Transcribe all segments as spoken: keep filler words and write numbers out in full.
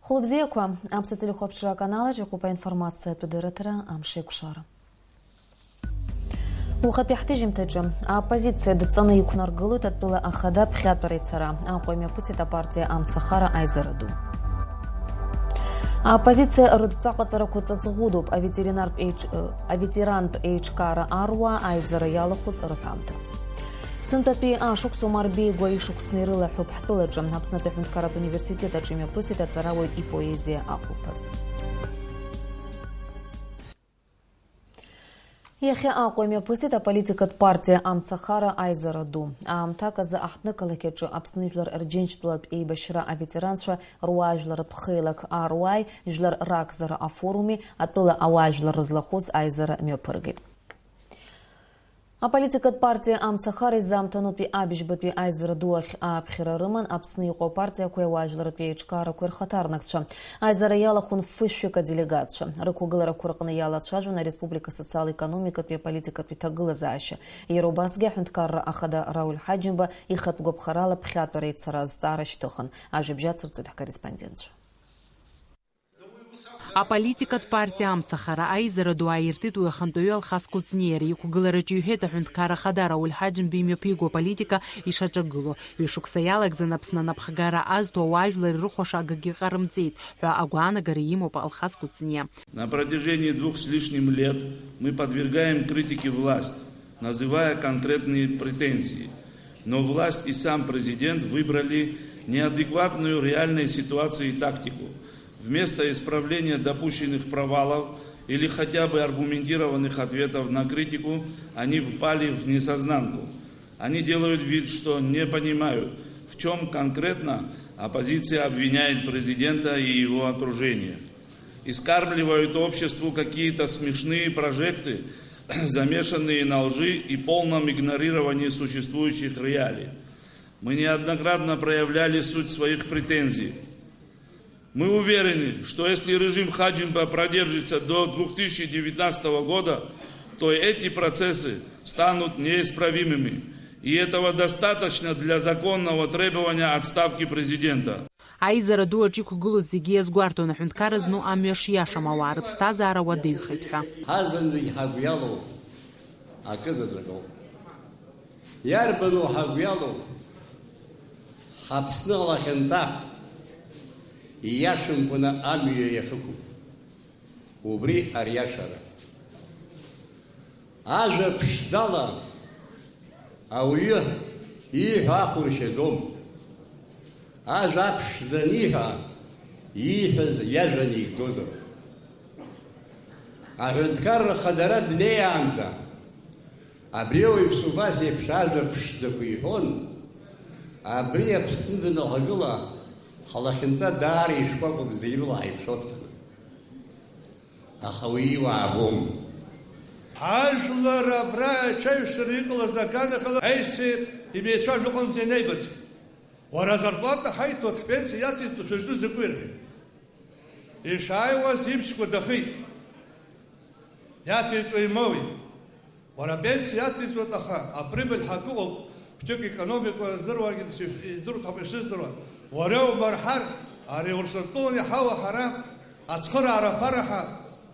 Хәылбзиақәа, Аԥсуа телехәаԥшра аканалаҿ иҟоуп аинформациатә дырраҭара «Амшеикәшара». Уахатәи ҳҭыжьымҭаҿы, аоппозициа дҵаны иқәнаргылоит атәыла ахада ԥхьатәара ицара, Аҟәа имҩаԥысит апартиа «Амцахара» аизара ду. Аоппозициа рыдҵа ҟаҵарақәа ҵаҵӷәыдоуп, аветеринартә еиҿ-, аветерантә еиҿкаара аруаа аизара иалахәыз рҳәамҭа. Сынтәатәи ашықәс Омар Беигәа ишықәсны ирылаҳәоуп ҳтәылаҿы. Аԥснытәи аҳәынҭқарратә университет аҿы имҩаԥысит аҵарауаҩ ипоезиа ахәылԥаз. Иахьа Аҟәа имҩаԥысит аполитикатә партиа «Амцахара» аизара ду. Аамҭак азы аҳҭнықалақь аҿы Аԥсны жәлар рџьынџьтәылатә еибашьра аветеранцәа руаажәларратә хеилак аруааи жәлар ракзара афоруми атәыла ауаажәлар рызлахәыз аизара мҩаԥыргеит. Аполитикатә партиа «Амцахара» изаамҭанутәи абжьбатәи аизара ду ахь ааԥхьара рыман Аԥсны иҟоу апартиақәеи ауаажәларратәи аиҿкаарақәеи рхаҭарнакцәа. Аизара иалахәын фышәҩык аделегатцәа. Рықәгыларақәа рҟны иалацәажәон ареспублика асоциал-економикатәи аполитикатәи ҭагылазаашьа. Иара убасгьы аҳәынҭқарра ахада Рауль Ҳаџьымба ихатә гәаԥхарала ԥхьатәара ицара азҵаара шьҭыхын. Ажәабжь ацырҵоит ҳкорреспондентцәа. Аполитикатә партиа «Амцахара» аизара ду ааиртит уи ахантәаҩы Алхас Кәыҵниа. Иара иқәгылараҿы иҳәеит аҳәынҭқарра ахада Рауль Ҳаџьымба имҩаԥиго аполитика ишаҿагыло. Ҩышықәса иалагӡаны Аԥсны анапхгара азҭо ауаажәлар ирыхәаша акгьы ҟарымҵеит ҳәа агәаанагара имоуп Алхас Кәыҵниа. На протяжении двух с лишним лет мы подвергаем критике власть, называя конкретные претензии. Но власть и сам президент выбрали неадекватную реальной ситуации тактику. Вместо исправления допущенных провалов или хотя бы аргументированных ответов на критику, они впали в несознанку. Они делают вид, что не понимают, в чём конкретно оппозиция обвиняет президента и его окружение. И скармливают обществу какие-то смешные прожекты, замешанные на лжи и полном игнорировании существующих реалий. Мы неоднократно проявляли суть своих претензий. Мы уверены, что если режим Хаджимба продержится до двух тысячи девятнадцатого года, то эти процессы станут неисправимыми. И этого достаточно для законного требования отставки президента. Аизара ду аҿы иқәгылоз зегьы иазгәарҭон аҳәынҭқарра зну амҩа шиашам, ауаа рыԥсҭазаара уадаҩхеит ҳәа. Ҳазынтәык ҳагәы иалоу акы заҵәык ауп. Иарбану ҳагәы иалоу? Ҳаԥсны алахьынҵа ииашамкәаны амҩа иахьықәу. Убри ариашара. Ажәа ԥшӡала ауаҩы ииҳәо ахәыршьаӡом. Ажәа аԥшӡа аниҳәа, ииҳәаз иажәа нигӡозар. Аҳәынҭқарра хадара днеиаанӡа, абри ауаҩԥс убас еиԥш ажәа ԥшӡақәа иҳәон, абри Аԥсны данахагыла, ҳлахьынҵа даара ишкәакәоуп зегь рыла ҳаиқәшәо дҳәаны. Аха уи иуаабом. Ажәлар абра аҽаҩшара иҟалаз аганахьала аишьцәа имеицәажәо аҟынӡа инеибац. Уара азарплата ҳаиҭоит, ҳпенсиа иациҵо шәыжду закәи рҳәеит. Ишааиуаз имчқәа дахеит. Иациҵо имоуи? Уара апенсиа иациҵоит, аха априбыль ҳакы ыҟоуп, хәҷык економика здыруагьы идыруеит ҳәа ишыздыруа. Уара иумырҳар, ари Урыстәылан иҳауа ҳара ацхыраара аԥараҳа,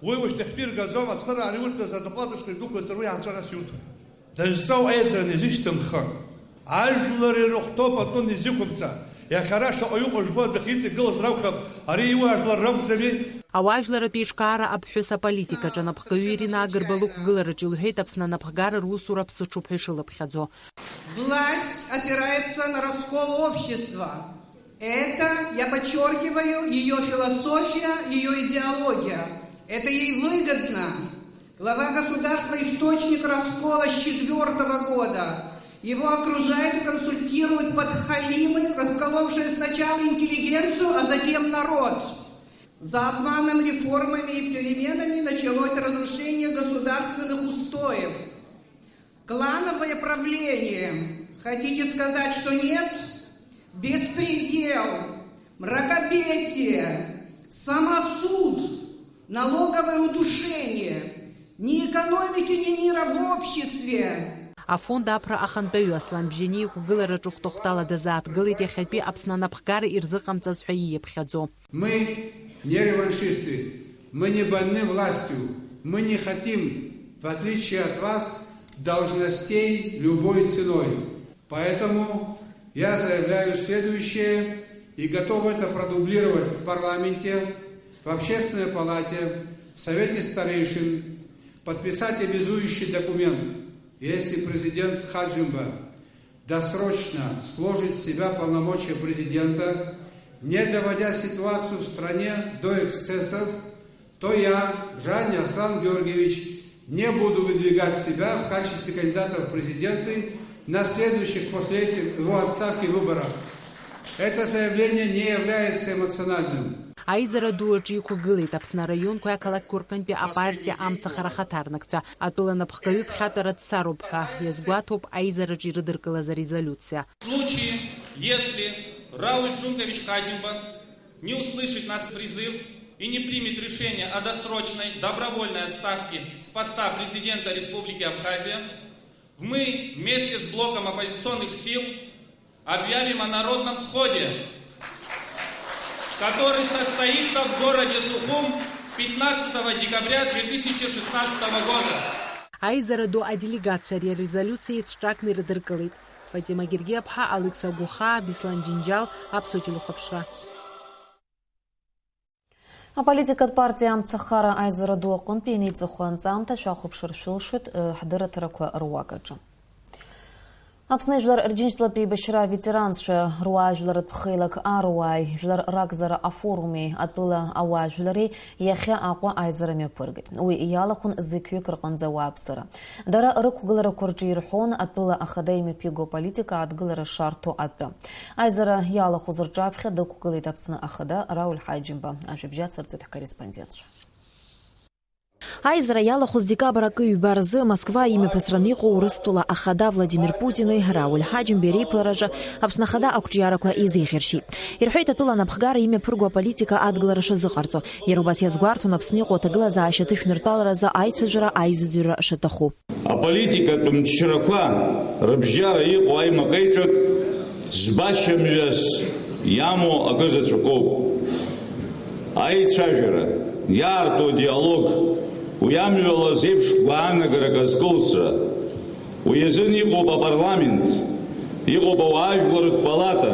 уи ушьҭахьтәи иргаӡом, ацхыраара иурҭаз адоплатаҵәҟьа идәықәырҵар уи анцәа нас иуҭоит. Дызҵоу аидраны изышьҭымхын. Ажәлар ирыхәҭоуп атәым изықәымҵа. Иахьа ара шаҟа иҟоу жәбо адәахьы иҵагылаз ракәхап, ари иуаажәлар ракәӡами? Ауаажәларратә еиҿкаара аԥҳәыс аполитикаҿы анапхгаҩы Ирина Агрба лықәгылараҿы илҳәеит Аԥсны анапхгара русура ԥсыҽуп ҳәа ишылыԥхьаӡо. Власть опирается на раскол общества. Это, я подчеркиваю, её философия, её идеология. Это ей выгодно. Глава государства — источник раскола с четвёртого года. Его окружают и консультируют подхалимы, расколовшие сначала интеллигенцию, а затем народ. За обманом, реформами и переменами началось разрушение государственных устоев. Клановое правление. Хотите сказать, что нет? Беспредел, мракобесие, самосуд, налоговое удушение. Ни экономики, ни мира в обществе. Афонд аԥра ахантәаҩы Аслан Бжьаниа иқәгылара ҿыхәҭахәҭала дазааҭгылеит иахьатәи Аԥсны анапхгара ирзыҟамҵаз ҳәа ииаԥхьаӡо. Мы не реваншисты, мы не больны властью, мы не хотим, в отличие от вас, должностей любой ценой. Поэтому я заявляю следующее и готов это продублировать в парламенте, в Общественной палате, в Совете старейшин, подписать обязующий документ. Если президент Хаджимба досрочно сложит с себя полномочия президента, не доводя ситуацию в стране до эксцессов, то я, Бжьаниа Аслан Георгиевич, не буду выдвигать себя в качестве кандидата в президенты на следующих после этих его отставки выборах. Это заявление не является эмоциональным. Аизара ду аҿы иқәгылеит Аԥсны араионқәеи ақалақьқәеи рҟынтәи апартиа Амцахара ахаҭарнакцәа. Атәыла напхгаҩы ԥхьатәара дцароуп ҳәа иазгәаҭоуп аизараҿы ирыдыркылаз арезолиуциа. В случае, если Рауль Джункович Хаджимба не услышит наш призыв и не примет решение о досрочной добровольной отставке с поста президента Республики Абхазия, мы вместе с блоком оппозиционных сил объявим о народном сходе, который состоится в городе Сухум пятнадцатого декабря две тысячи шестнадцатого года. Аизара ду аделегатцәа ари арезолиуциа еиҿкааны ирыдыркылеит. Фатима Гергиаԥҳа, Алекса Гәыхаа, Беслан Џьынџьал, Аԥсуа телехәаԥшра. Аполитикатә партиа Амцахара аизара ду аҟынтәи инеиҵыху анҵамҭа шәахәаԥшыр шәылшоит, э, ҳдырраҭарақәа руак аҿы. Аԥсны жәлар рџьынџьтәылатә еибашьра аветеранцәа руаажәларратә хеилак аруааи жәлар ракзара афоруми атәыла ауаажәлари иахьа Аҟәа аизара мҩаԥыргеит. Уи иалахәын зықьҩык рҟынӡа ауааԥсыра. Дара рықәгыларақәа рҿы ирҳәон атәыла ахада имҩаԥиго аполитика адгылара шарҭо атәы. Аизара иалахәыз рҿаԥхьа дықәгылеит Аԥсны ахада Рауль Ҳаџьымба. Ажәабжь ацырҵоит ҳкорреспондентцәа. Аизара иалахәыз декабр акы-ҩба рзы Москва имҩаԥысраны иҟоу Урыстәыла ахада Владимир Путини Рауль Ҳаџьымбеи реиԥылараҿы Аԥсны ахада ақәҿиарақәа еизеиӷьаршьеит. Ирҳәеит атәыла анапхгара имҩаԥырго аполитика адгылара шазыҟарҵо. Иара убас иазгәарҭон Аԥсны иҟоу аҭагылазаашьа аҭышәныртәаларазы аицәажәара аизыӡырҩра шаҭаху. Аполитикатә мчрақәа рыбжьара иҟоу аимак-аиҿак ӡбашьа мҩас иамоу акы заҵәыкоуп. Аицәажәара, иаарту адиалог, уи амҩала зеиԥш гәаанагарак азкылсра, уи азын иҟоуп апарламент, иҟоуп ауаажәларратә палата,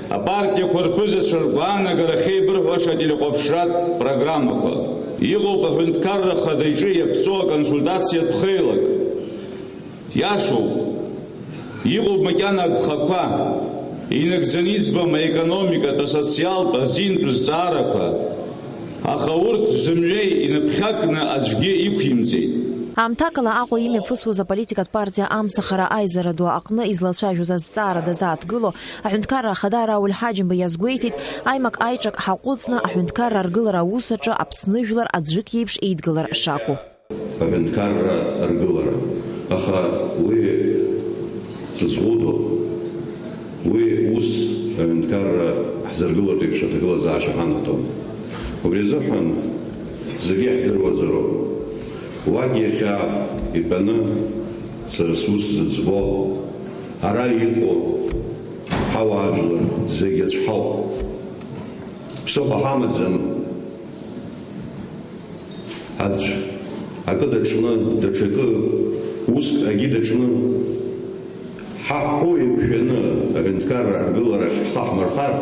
апартиақәа рԥызацәа ргәаанагара ахьеибырҳәаша ателехәаԥшратә программақәа, иҟоуп аҳәынҭқарра ахада иҿы иаԥҵоу аконсультациатә хеилак. Иашоуп, иҟоуп макьана агхақәа, инагӡаны иӡбам аекономикатә, асоциалтә, азинтә зҵаарақәа, аха урҭ зымҩеи инаԥхьакны аӡәгьы иқәимҵеит. Аамҭакала Аҟәа имҩаԥысуаз аполитикатә партиа Амцахара аизара ду аҟны излацәажәоз азҵаара дазааҭгыло, аҳәынҭқарра ахада Рауль Ҳаџьымба иазгәеиҭеит, аимак-аиҿак ҳаҟәыҵны аҳәынҭқарра аргылара аус аҿы Аԥсны жәлар аӡәык иеиԥш еидгылар шакәу. Аҳәынҭқарра аргылара. Аха уи сызхәыдоу, уи ус аҳәынҭқарра ҳзыргылартә еиԥш аҭагылазаашьа ҳанаҭом. Убри азыҳәан зегьы иаҳдыруазароуп. Уагь иахьа итәаны сара сус зыӡбо, ара иҟоу ҳауаажәлар зегьы ацәҳауп. Ԥсыхәа ҳамаӡам. Аӡә акы даҿны, даҽакы уск агьы даҿны, ҳаҳәо еиқәшәаны аҳәынҭқарра аргыларахь ҳхы ҳмырхар,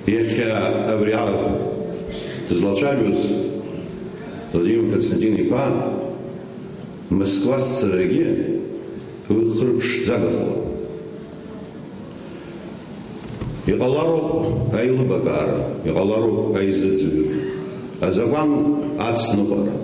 иахьа абри аҳ-, дызлацәажәоз Владимир Константин-иԥа Москва сцарагьы уи хырԥшӡагахуан. Иҟалароуп аилыбакаара, иҟалароуп аизыӡырҩра, азакәан ацныҟәара.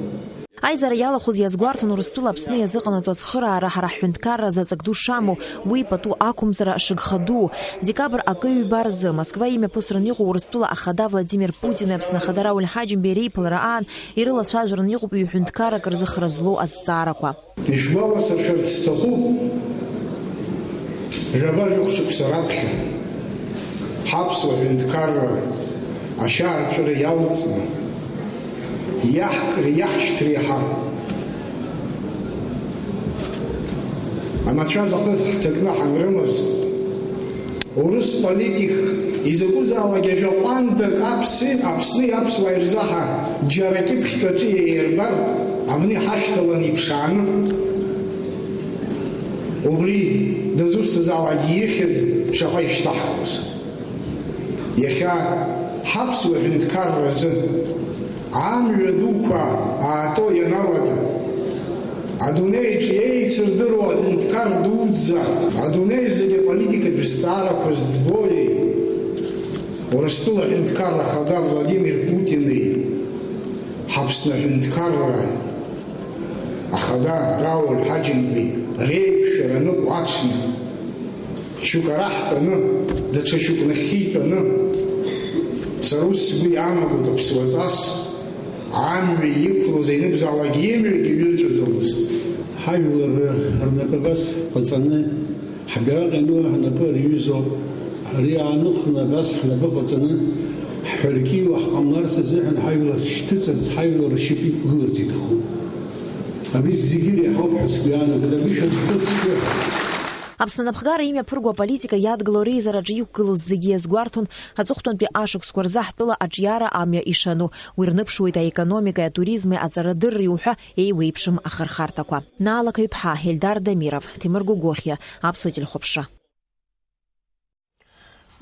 Аизара иалахәыз иазгәарҭон Урыстәыла Аԥсны иазыҟанаҵо ацхыраара ҳара ҳҳәынҭқарра заҵак ду шамоу, уи пату ақәымҵара шыгха дуу. Декабр акы-ҩба рзы Москва имҩаԥысран иҟоу Урыстәыла ахада Владимир Путини Аԥсны ахада Рауль Ҳаџьымбеи реиԥылара аан ирылацәажәаран иҟоуп ҩ-ҳәынҭқаррак рзы хра злоу азҵаарақәа. Ишәгәаласыршәарц сҭахуп, жәаба-жәохә шықәса раԥхьа ҳаԥсуа ҳәынҭқарра ашьаарҵәыра иалҵны, Иаҳкри иаҳшьҭри ҳа. Амацәаз ахы ҳҭакны ҳанрымаз, урыс политик изакәызаалак ажәа ҟәандак аԥси, Аԥсни аԥсуааи рзаҳа џьара кьыԥхьтә аҿы иаирбар, абни ҳашьҭалан иԥшааны. Убри дызусҭазаалакгьы ихьӡ шаҟа ишьҭаҳхуаз. Иахьа ҳаԥсуа ҳәынҭқарра азы амҩа дуқәа аато ианалага, адунеиаҿ еицырдыруа аҳәынҭқар дуӡӡа, адунеи зегьы аполитикатә зҵаарақәа зӡбои? Урыстәыла аҳәынҭқарра ахада Владимир Путини, ҳаԥсны аҳәынҭқарра ахада Рауль Ҳаџьымбеи реиқәшәара ныҟәо аҽны, шьоук ара ҳтәаны, даҽа шьоук нахьхьи итәаны, сара ус сгәы иаанагоит аԥсуаҵас амҩа иқәлоз ианакәзаалак имҩагьы ҩырҵәаӡомызт. Ҳажәлар рнапы абас ҟаҵаны, ҳбираҟ иану ҳнапы рҩызоуп. Ари ааныхны абас ҳнапы ҟаҵаны, ҳҳәаркьиуа ҳҟамларц азыҳәан ҳажәлар шьҭыҵырц, ҳажәлар ршьапы иқәгыларц иҭахуп. Абри зегьы иреиҳауп ҳәа сгәы иаанагоит, абри шәазхәыцтәы. Аԥсны анапхгара имҩаԥырго аполитика иадгыло реизараҿы иқәгылоз зегьы иазгәарҭон аҵыхәтәантәи ашықәсқәа рзы ҳтәыла аҿиара амҩа ишану. Уи рныԥшуеит аекономикеи атуризми аҵарадырреи уҳәа еиуеиԥшым ахырхарҭақәа. Наала Қаҩԥҳа, Ельдар Дамиров, Ҭемыр Гогохиа, Аԥсуа телехәаԥшра.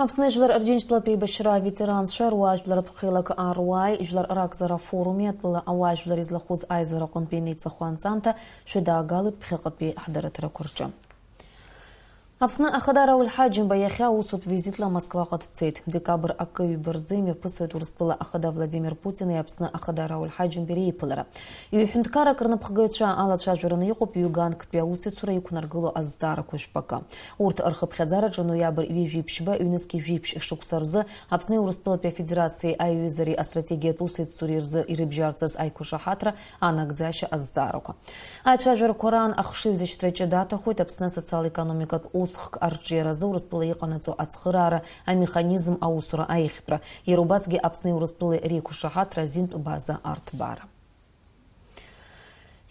Аԥсны жәлар Рџьынџьтәылатә еибашьра аветеранцәа руаажәларратә хеилак аруааи жәлар ракзар афоруми атәыла ауаажәлар излахәыз аизара аҟынтәи инеиҵахо анҵамҭа шәыдаагалоит ԥхьаҟатәи ҳдырраҭарақәа рҿы. Аԥсны Ахада Рауль Ҳаџьымба иахьа усутә визитла Москваҟа дцеит. Декабр акы-ҩба рзы имҩаԥысуеит Урыстәыла Ахада Владимир Путини Аԥсны Ахада Рауль Ҳаџьымбеи реиԥылара. Ҩ-ҳәынҭқаррак рнапхгаҩцәа алацәажәараны иҟоуп ҩганктәи аусеицура иқәнаргыло азҵаарақәа жәпакы. Урҭ рхыԥхьаӡараҿы ноиабр ҩажәи ԥшьба, ҩнызқьи жәиԥшь шықәса рзы Аԥсни Урыстәылатәи Афедерациеи аиҩызареи астратегиатә усеицуреи рзы ирыбжьарҵаз аиқәшаҳаҭра анагӡашьа азҵаарақәа. Аицәажәарақәа раан ахшыҩзышьҭра ҷыда аҭахоит Аԥсны асоциал-економикатә усхк арҿиаразы Урыстәыла иҟанаҵо ацхыраара амеханизм аусура аиӷьтәра, иара убасгьы Аԥсни Урыстәылеи реиқәшаҳаҭра азинтә база арҭбаара.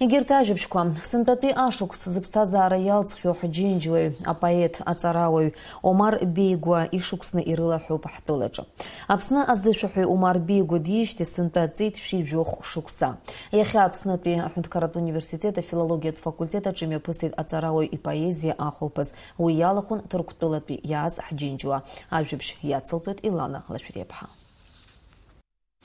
Егьырҭ ажәабжьқәа, сынтәатәи ашықәс зыԥсҭазаара иалҵхьоу ҳџьынџьуаҩ, апоет, аҵарауаҩ Омар Беигәа ишықәсны ирылаҳәоуп ҳтәылаҿы. Аԥсны азышәаҳәаҩ Омар Беигәа диижьҭеи сынтәа ҵит шәи жәохә шықәса. Иахьа Аԥснытәи аҳәынҭқарратә университет афилологиатә факультет аҿы имҩаԥысит аҵарауаҩ ипоезиа ахәылԥаз. Уи иалахәын Ҭырқәтәылатәи иааз ҳџьынџьуа. Ажәабжь иацылҵоит Илана Лашәриаԥҳа.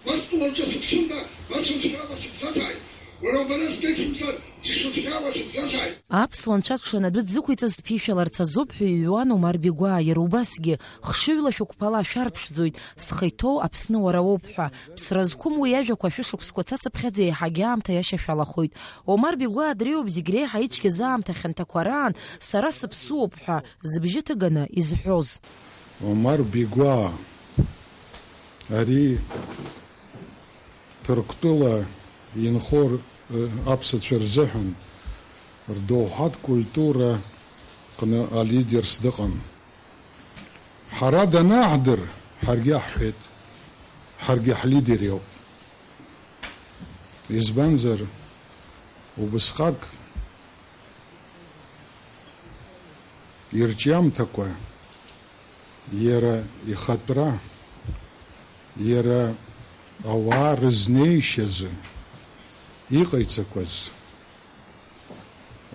Мастуаҿы сыԥсында, ацәынҵхьала сыбзазааит. Уара убара сдәықәымҵар, сшыцхьала сыбзазааит. Аԥсуа нцәа дшанадәы дзықәиҵаз дԥишәаларц азоуп ҳәа иҩуан Омар Бигәаа, иара убасгьы, хшыҩла шәыгәқәала шәарԥшӡоит, зхы иҭоу Аԥсны уара уоуп ҳәа. Ԥсра зқәым уи иажәақәа шәышықәсқәа цацыԥхьаӡа еиҳагьы аамҭа иашьашәалахоит. Омар Бигәаа дреиуоуп зегь реиҳа ицәгьаз аамҭа хьанҭақәа раан сара сыԥсуоуп ҳәа зыбжьы ҭыганы изҳәоз. Омар Бигәаа, ари Ҭырқәтәыла инхо р-, аԥсацәа рзыҳәан рдоуҳатә культура ҟны алидерс дыҟан. Ҳара данааҳдыр, ҳаргьы ҳҳәеит, ҳаргьы ҳлидер иоуп. Избанзар, убысҟак ирҿиамҭақәа, иара ихатәра, иара ауаа рызнеишьазы иҟаиҵақәаз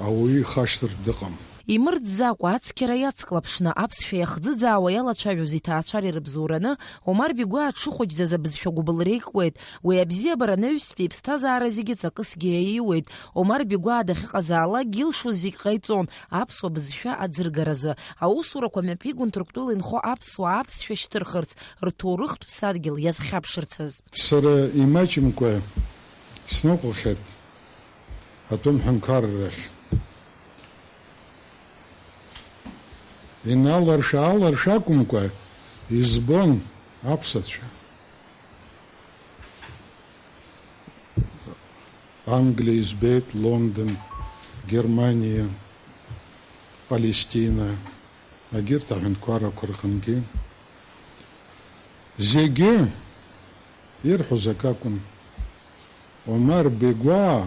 ауаҩы ихашҭыртә дыҟам. Имырӡӡакәа, ацқьара иацклаԥшны, аԥсшәа иахӡыӡаауа иалацәажәоз иҭаацәара ирыбзоураны, Омар Бигәаа дшыхәыҷӡаз абызшәа гәыбылра икуеит. Уи абзиабара анаҩстәи иԥсҭазаара зегьы ҵакысгьы иаиуеит. Омар Бигәаа дахьыҟазаалакгьы илшоз зегь ҟаиҵон аԥсуа бызшәа аӡыргаразы. Аусурақәа мҩаԥигон Ҭырқәтәыла инхо аԥсуаа аԥсшәа шьҭырхырц, рҭоурыхтә ԥсадгьыл иазхьаԥшырцаз. Сара имаҷымкәа сныҟәахьеит атәым ҳәынҭқарра рахь. Иналаршә-ааларшә акәымкәа, избон аԥсацәа. Англиа избеит, Лондон, Германиа, Палестина, егьырҭ аҳәынҭқаррақәа рҟынгьы. Зегьы ирҳәоз акы акәын. Омар Бегәаа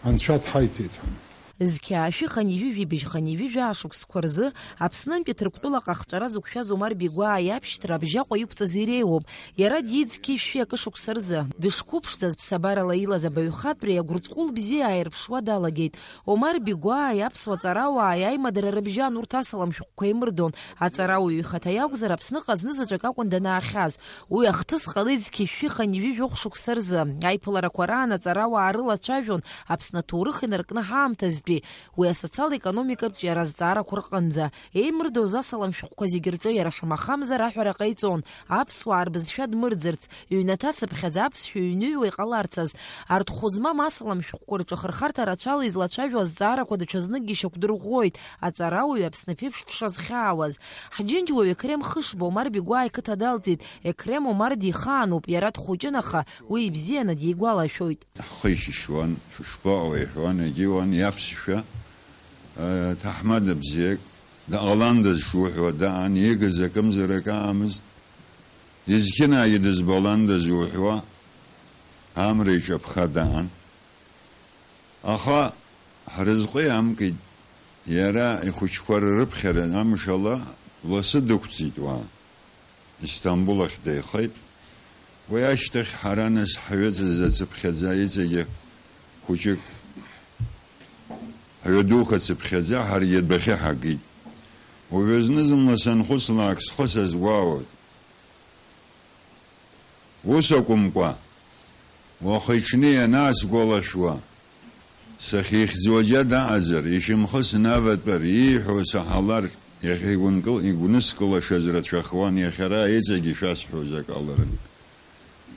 анцәа дҳаиҭеит ҳәа. Зқьи аашәи хынҩажәи жәибжь хынҩажәи жәаа шықәсқәа рзы Аԥснынтәи Ҭырқәтәыла ҟахҵәара зықәшәаз Омар Бегәаа иабшьҭра абжьаҟәа иқәҵаз иреиуоуп. Иара диит зқьи жәшәи акы шықәса рзы. Дышқәыԥшӡаз, ԥсабарала илаз абаҩхатәреи агәырҵҟәыл бзиа ааирԥшуа далагеит. Омар Бегәааи аԥсуа ҵарауааи аимадара рыбжьан урҭ асалам шәҟәқәа еимырдон. Аҵарауаҩ ихаҭа иакәзар, Аԥсныҟа знызаҵәык акәын данаахьаз. Уи ахҭыс ҟалеит зқьи жәшәи хынҩажәи жәохә шықәса рзы. Аиԥыларақәа раан аҵарауаа рылацәажәон Аԥсны аҭоурых инаркны ҳаамҭазтәи уи асоциал-економикатә ҿиара азҵаарақәа рҟынӡа. Еимырдоз асалам шәҟәқәа зегьы рҿы иара шамахамзар аҳәара ҟаиҵон, аԥсуаа рбызшәа дмырӡырц, ҩнаҭа цыԥхьаӡа аԥсшәа иҩныҩуа иҟаларц азы. Арҭ хәы змам асалам шәҟәқәа рҿы ахырхарҭа рацәала излацәажәо азҵаарақәа даҽазныкгьы ишьақәдырӷәӷәоит, аҵарауаҩ Аԥсны аԥеиԥш дшазхьаауаз. Ҳџьынџьуаҩ Еқрем Хышба Омар Бегәаа иқыҭа далҵит. Еқрем Омар дихаануп, иара дхәыҷын, аха уи ибзианы дигәалашәоит. Ҳхы ишьышьуан, шәышԥаҟоу, иҳәуан, егьиуан, иаԥсшәа, э, ҭаҳмада бзиак, дҟаландаз шуҳәо даан, иигаз акымзарак аамызт. Есқьынаагьы дызбаландаз уҳәуа, амра иҿаԥха даан. Аха ҳрызҟы иамкит, иара ихәыҷқәа ррыԥхьара амшала ласы дықәҵит уа. Истамбул ахь деихеит. Уи ашьҭахь ҳара нас ҳҩыҵыз ацыԥхьаӡа иҵегьы хәыҷык, ҳҩадуқәа цыԥхьаӡа ҳаргьы адәахьы ҳагеит. Уажәазны зынла санхәыцлак схы сазгәаауеит. Ус акәымкәа, уахи-ҽни ианаасгәалашәуа, сахьихьӡо џьа даҟазар, ишьамхы снаватәар, ииҳәо саҳалар, иахьа игәынкыл-, игәныскылашаз рацәахуан, иахьа ара иҵегьы шәасҳәоз акаларан.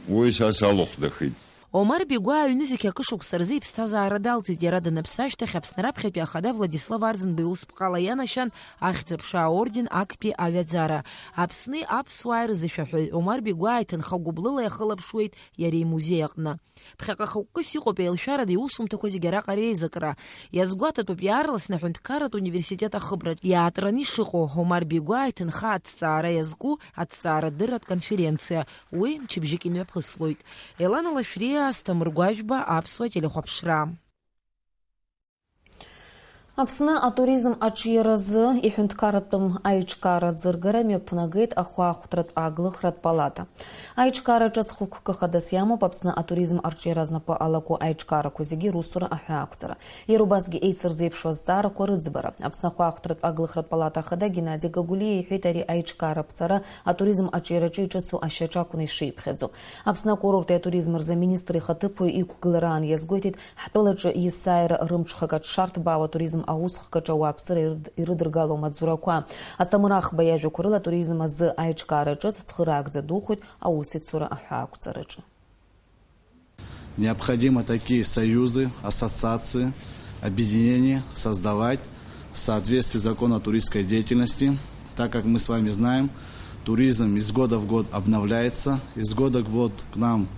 Уи са салыхәдахеит. Омар Бегәаа аҩны зқьи акы шықәса рзы иԥсҭазаара далҵит, иара даныԥсы ашьҭахь Аԥсны раԥхьатәи ахада Владислав Арӡынба иусԥҟала ианашьан Ахьӡ-аԥша аорден актәи аҩаӡара. Аԥсни аԥсуааи рзы шәаҳәаҩ Омар Бегәаа иҭынха гәыблыла иахылаԥшуеит иара имузеи аҟны. Ԥхьаҟа хықәкыс иҟоуп еилшәарада иусумҭақәа зегьы араҟа реизакра. Иазгәаҭатәуп иаарласны аҳәынҭқарратә университет ахыбраҿ иаатраны ишыҟоу Омар Бегәаа иҭынха аҭҵаара иазку аҭҵаарадырратә конференциа. Уи мчыбжьык имҩаԥыслоит. Елана Лашәриа, Асҭамыр Гәажәба, Аԥсуа телехәаԥшра. Аԥсны атуризм аҿиаразы иҳәынҭқарратәым аиҿкаара аӡыргара мҩаԥнагеит ахәаахәҭратә ааглыхратә палата. Аиҿкаара ҿыц хықәкы хадас иамоуп Аԥсны атуризм арҿиара знапы алаку аиҿкаарақәа зегьы русура аҳәаақәҵара. Иара убасгьы еицырзеиԥшу азҵаарақәа рыӡбара. Аԥсны ахәаахәҭратә ааглыхратә палата ахада Геннади Гагулиа иҳәеит ари аиҿкаара аԥҵара атуризм аҿиараҿы иҿыцу ашьаҿа акәны ишиԥхьаӡо. Аԥсны акурорти атуризм рзы аминистр ихаҭыԥуаҩ иқәгылараан иазгәеиҭеит, ҳтәылаҿы есааира рымҽхак аҿшарҭбаау атуризм аусхкаҿы ауааԥсыра ирыд-, ирыдыргало амаҵзурақәа. Асҭамыр Ахба иажәақәа рыла, атуризм азы аиҿкаара ҿыц цхыраагӡа духоит аусеицура аҳәаақәҵараҿы. Необходимо такие союзы, ассоциации, объединения создавать в соответствии с законом о туристской деятельности, так как мы с вами знаем, туризм из года в год обновляется, из года в год к нам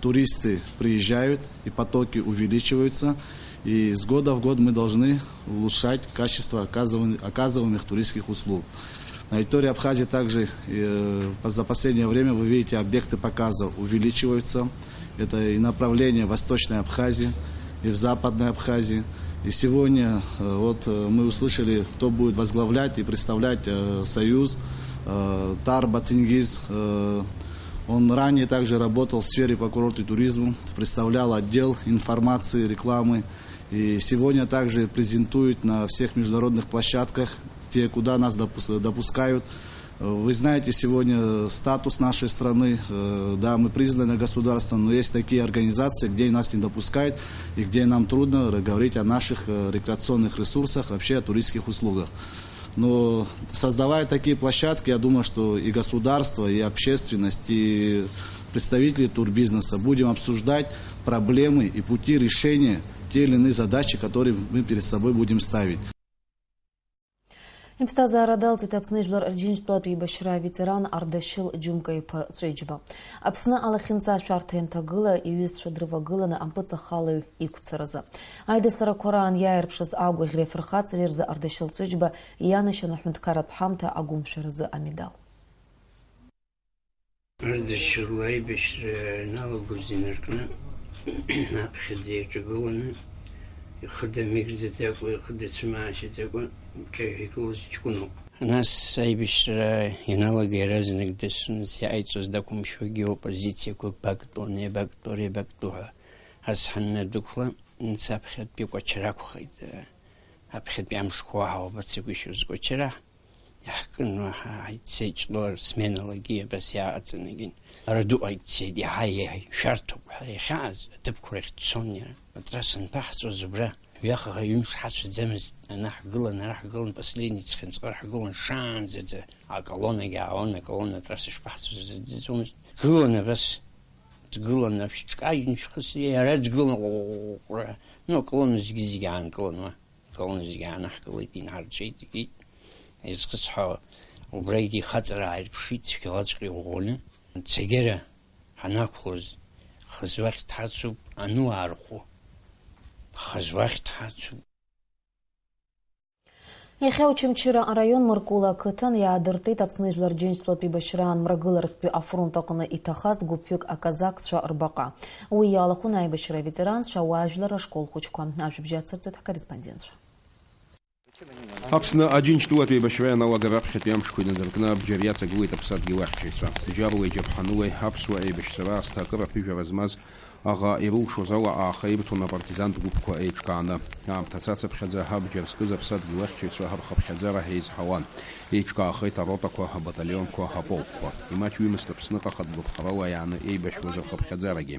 туристы приезжают, и потоки увеличиваются, и из года в год мы должны улучшать качество оказываем-, оказываемых туристских услуг. На территории Абхазии также, э, по-, за последнее время, вы видите, объекты показа увеличиваются. Это и направление Восточной Абхазии, и в Западной Абхазии. И сегодня, э, вот, э, мы услышали, кто будет возглавлять и представлять, э, союз, э, Тарба Тенгиз. Э, он ранее также работал в сфере по курорту и туризму, представлял отдел информации, рекламы. И сегодня также презентует на всех международных площадках, где, куда нас допус-, допускают. Э, вы знаете, сегодня статус нашей страны, э, да, мы признаны государством, но есть такие организации, где нас не допускают и где нам трудно р-, говорить о наших, э, рекреационных ресурсах, вообще о туристских услугах. Но создавая такие площадки, я думаю, что и государство, и общественность, и представители турбизнеса будем обсуждать проблемы и пути решения те или иные задачи, которые мы перед собой будем ставить. Иԥсҭазаара далҵит Аԥсны Жәлар Рџьынџьтәылатә еибашьра аветеран Ардашьыл Џьумка-иԥа Ҵәыџьба. Аԥсны алахьынҵа ашәарҭа ианҭагыла, иҩызцәа дрывагыланы ампыҵахалаҩ иқәцаразы. Аидасарақәа раан иааирԥшыз агәаӷьреи афырхаҵареи рзы Ардашьыл Ҵәыџьба ианашьан аҳәынҭқарратә ҳамҭа агәымшәаразы амедал. Ардашьыл аибашьра ианалагоз инаркны, Аԥхьаӡа иаҿагыланы, ихы дамыгӡаӡакәа, ихы дацәымаашьаӡакәа, ҿаҩҳәа игылаз ҷкәыноуп. Нас аибашьра ианалага иаразнак дасу нас иааиҵоз дақәымшәогьы, оппозициақәак бактәу, неибактәу, реибактәу ҳәа ас ҳаннадәықәла, нас аԥхьатәи Кәачара акәхеит. Аԥхьатәи амшқәа уаҳа уабацагәышьоз Кәачара. Иаҳкын, уаҳа ҳаиццеит Ҷлоу, сменалагьы абас иааҟаҵаны егьин. Ара дуҟа иццеит, иаҳа, иаҳа ишәарҭоуп ҳәа иахьааз аҭыԥқәа рахь дцон иара. Атрасса анԥаҳҵоз убра, ҩаха ҩымш ҳацәаӡамызт, ана ҳгылан, ара ҳгылан, последний цхынҵҟыр ҳгылан шаанӡаӡа, аколоннагьы аауан, аколонна атрасса шԥаҳцоз аӡәы дыӡомызт. Гылан абас, дгылан, ашәҿкажьны шәхыс, иара дгылан, ҟәҟәҟәҟәҟәра. Ну, аколонна зегьы-зегьы аанкылан уа. Аколонна зегьы аанаҳкылеит, инарҵәеит, икит. Изхысҳәаауа, убрагьы ихаҵара ааирԥшит, цәгьалаҵәҟьа иӷәӷәаны. Цәгьара ҳанақәлоз, хазы уахь дҳацуп, ану аархәы. Хазы уахь дҳацуп. Иахьа Очамчыра араион Мыркәыла ақыҭан иаадыртит Аԥсны Жәлар Рџьынџьтәылатә еибашьраан мрагыларахьтәи афронт аҟны иҭахаз гәыԥҩык аказакцәа рбаҟа. Уи иалахәын аибашьра аветеранцәа, ауаажәлар ашкол хәыҷқәа. Ажәабжь ацырҵоит ҳкорреспондентцәа. Аԥсны Аџьынџьтәылатә еибашьра ианалага раԥхьатәи амшқәа инадыркны абџьар иаҵагылеит аԥсадгьыл ахьчаҩцәа. Бџьаруеи џьаԥҳануеи аԥсуа еибашьцәа раасҭа акыр аԥыжәара змаз аӷа ирылшоз ала ааха ирҭон апартизантә гәыԥқәа еиҿкааны. Аамҭа цацыԥхьаӡа абџьар зкыз аԥсадгьыл ахьчаҩцәа ҳархыԥхьаӡара еизҳауан. Еиҿкаахеит аротақәа, абаталионқәа, аполкқәа. Имаҷҩымызт Аԥсныҟа хатә гәаԥхарала иааны еибашьуаз рхыԥхьаӡарагьы.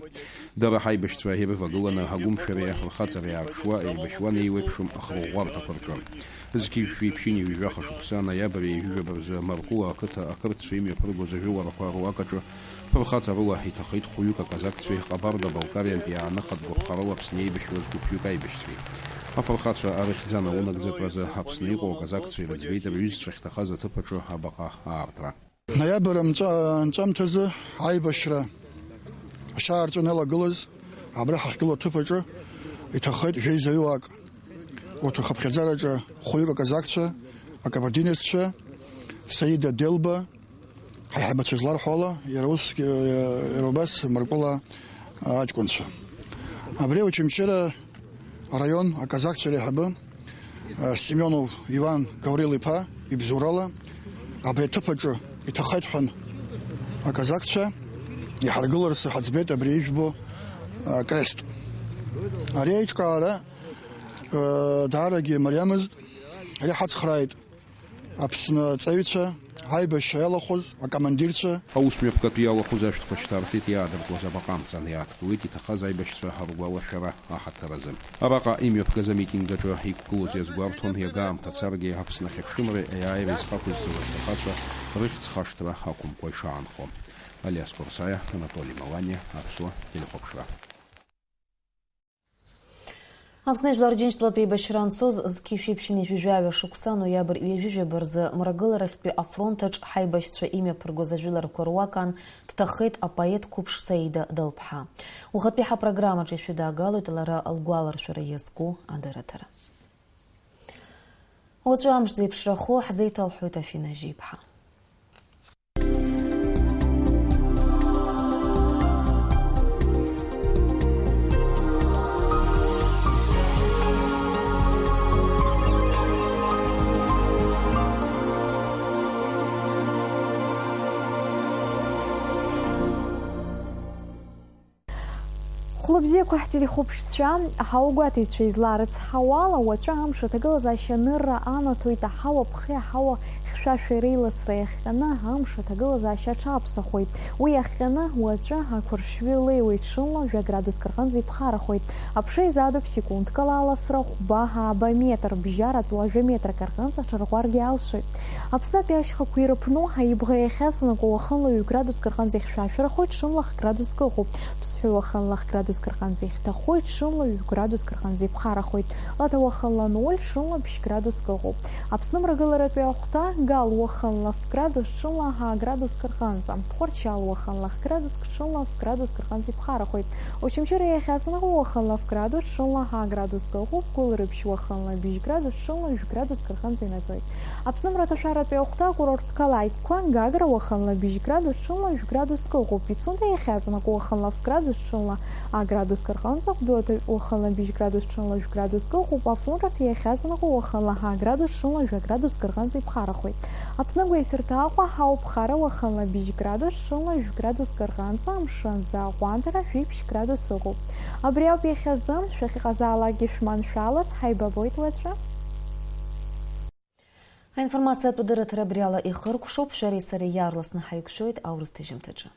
Дара ҳаибашьцәа ирывагыланы агәымшәареи афырхаҵареи аарԥшуа еибашьуан еиуеиԥшым ахырӷәӷәарҭақәа рҿы. Зқьи жәшәи ԥшьынҩажәи жәаха шықәса ноиабр ҩажәи жәаба рзы Маркула ақыҭа ақырҭцәа имҩаԥыргоз ажәыларақәа руакаҿы фырхаҵарыла иҭахеит хәҩык аказакцәеи Ҟабарда-Балкариантәи аанахатә гәаԥхарала Аԥсны еибашьуаз гәыԥҩык аибашьцәеи. Афырхацәа арыхьӡан аунагӡатәразы Аԥсны иҟоу аказакцәа ирыӡбеит рҩызцәа ахьҭахаз аҭыԥ аҿы абаҟа аартра. Ноиабр анҵәа-, анҵәамҭазы аибашьра ашьаарҵәы аналагылаз, абра ҳахьгылоу аҭыԥ аҿы иҭахеит жәеизаҩык. Урҭ рхыԥхьаӡараҿы хәҩык аказакцәа, акабардинеццәа, Саида Делба, ҳаиҳабацәа зларҳәо ала, иара усгьы, иара убас Мыркәыла аҷкәынцәа. Абри Очамчыра араион аказакцәа реиҳабы, Семионов Иван Гаврил-иԥа ибзоурала абри аҭыԥ аҿы иҭахеит ҳәан аказакцәа иҳаргыларц ҳаӡбеит абри ижәбо, а, крест. Ари аиҿкаара, а, даарагьы мариамызт. Ари ҳацхрааит Аԥсны аҵаҩцәа, аибашьра иалахәыз акомандирцәа. Аус мҩаԥгатәы иалахәыз ашәҭқәа шьҭарҵеит, иаадыртуаз абаҟа амҵан иааҭгылеит, иҭахаз аибашьцәа ргәалашәара аҳаҭыр азы. Араҟа имҩаԥгаз амитинг аҿы иқәгылоз иазгәарҭон, иага аамҭа царгьы Аԥсны ахьыԥшымреи аиааиреи зхақәызҵаз афырхацәа рыхьӡ хашҭра ақәымкәа ишаанхо. Алиас Курсаиа, Анатоли Маланиа, Аԥсуа телехәаԥшра. Аԥсны Жәлар Рџьынџьтәылатә еибашьра анцоз зқьи жәшәи ԥшьынҩажәи жәаҩа шықәса ноиабр ҩажәи жәаба рзы Мрагыларахьтәи афронт аҿ ҳаибашьцәа имҩаԥыргоз ажәыларақәа руак аан дҭахеит апоет қәыԥш Саида Дал-ԥҳа. Уахатәи ҳапрограммаҿы ишәыдаагалоит лара лгәаларшәара иазку адырраҭара. Уаҵәы амш зеиԥшрахо ҳзеиҭалҳәоит Афина Жьиԥҳа. Хәлыбзиақәа ҳтелехәаԥшцәа, ҳауагәаҭаҩцәа изларыцҳауала, уаҵәы амш аҭагылазаашьа анырра анаҭоит аҳауа ԥхеи аҳауа хьшәашәеи реиласра иахҟьаны амш аҭагылазаашьа аҽаԥсахуеит. Уи иахҟьаны уаҵәы ақәыршҩы леиуеит, ҽынла жәа градуск рҟынӡа иԥхарахоит. Аԥша изаатәуп секундкала аласра хәба ааба метр, бжьаратәу ажәа метрак рҟынӡа аҽарӷәӷәаргьы алшоит. Аԥснытәи ашьхақәа ирыԥну аибӷа иахьаҵанакуа уахынла ҩ градуск рҟынӡа ихьшәашәарахоит, ҽынла х градуск ыҟоуп. Ԥсҳәы уахынла х градуск рҟынӡа ихьҭахоит, ҽынла ҩ градуск рҟынӡа иԥхарахоит. Лада уахынла ноль, ҽынла ԥшь градуск ыҟоуп. Аԥсны мрагыларатәи ахәҭа Гал уахынла ф-градус ҽынла ҳа градуск рҟынӡа. Тҟәарчал уахынла х-градуск ҽынла ф-градуск рҟынӡа иԥхарахоит. Очамчыра иахьаҵанакуа уахынла ф-градус ҽынла ҳа градуск ыҟоуп. Гәылрыԥшь уахынла быжь градус ҽынла жәградуск рҟынӡа инаӡоит. Аԥсны мраҭашәаратәи ахәҭа акурорттә қалақьқәа. Гагра уахынла быжь градус ҽынла жәградуск ыҟоуп. Пицунда иахьаҵанакуа уахынла ф-градус ҽынла аградуск рҟынӡа. Хәдоуҭаҩ уахынла быжь градус ҽынла жәградуск ыҟоуп. Афон ҿыц иахьаҵанакуа уахынла ҳа градус ҽынла жәа градуск рҟынӡа иԥхарахоит. Аԥсны агәеисырҭа Аҟәа ҳауп, хара уахынла быжь градус ҽынла жәа градуск рҟынӡа, амшын аӡы аҟәандара жәиԥшь градус ыҟоуп. Абри ауп иахьазы, шәахьыҟазаалакгьы шәманшәалаз, ҳаибабоит уаҵәы. Аинформациатә дырраҭара абри ала ихыркәшоуп, шәареи сареи иаарласны ҳаиқәшәоит аурыс ҭыжьымҭаҿы.